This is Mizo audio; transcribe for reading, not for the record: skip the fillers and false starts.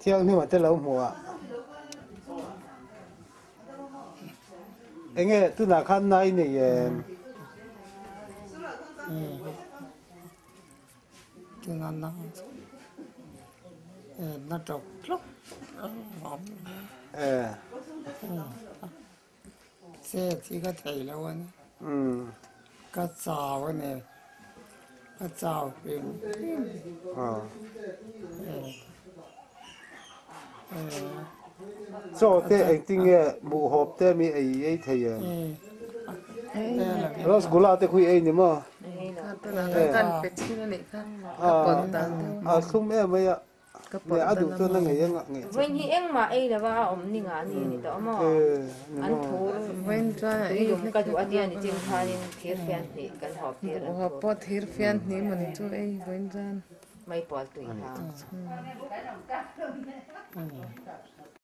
Thianghnima te lo hmuh a. Enge tunah khan na i nei em? Tuna na na tawk tlawk Eh. Chet hi ka thei lo a ni. Ka chau a ni. Ka chau hrim hrim. Chaw te engtin nge hmuhhawp te mi ei ei thei em? Rasgula te khu i ei ni maw? A thlum em mai a. A duh chuan a ngei a ngah ngei. Vawiin hi engmah ei lova a awm ni ngah ni ni tawh maw? An thur tui lum ka duh a tia ni chin khanin thir fian hnih kan hawp tir an thur. Pawh thir fian hnih maw chu ei vawiin chuan. Maipawl tui ha.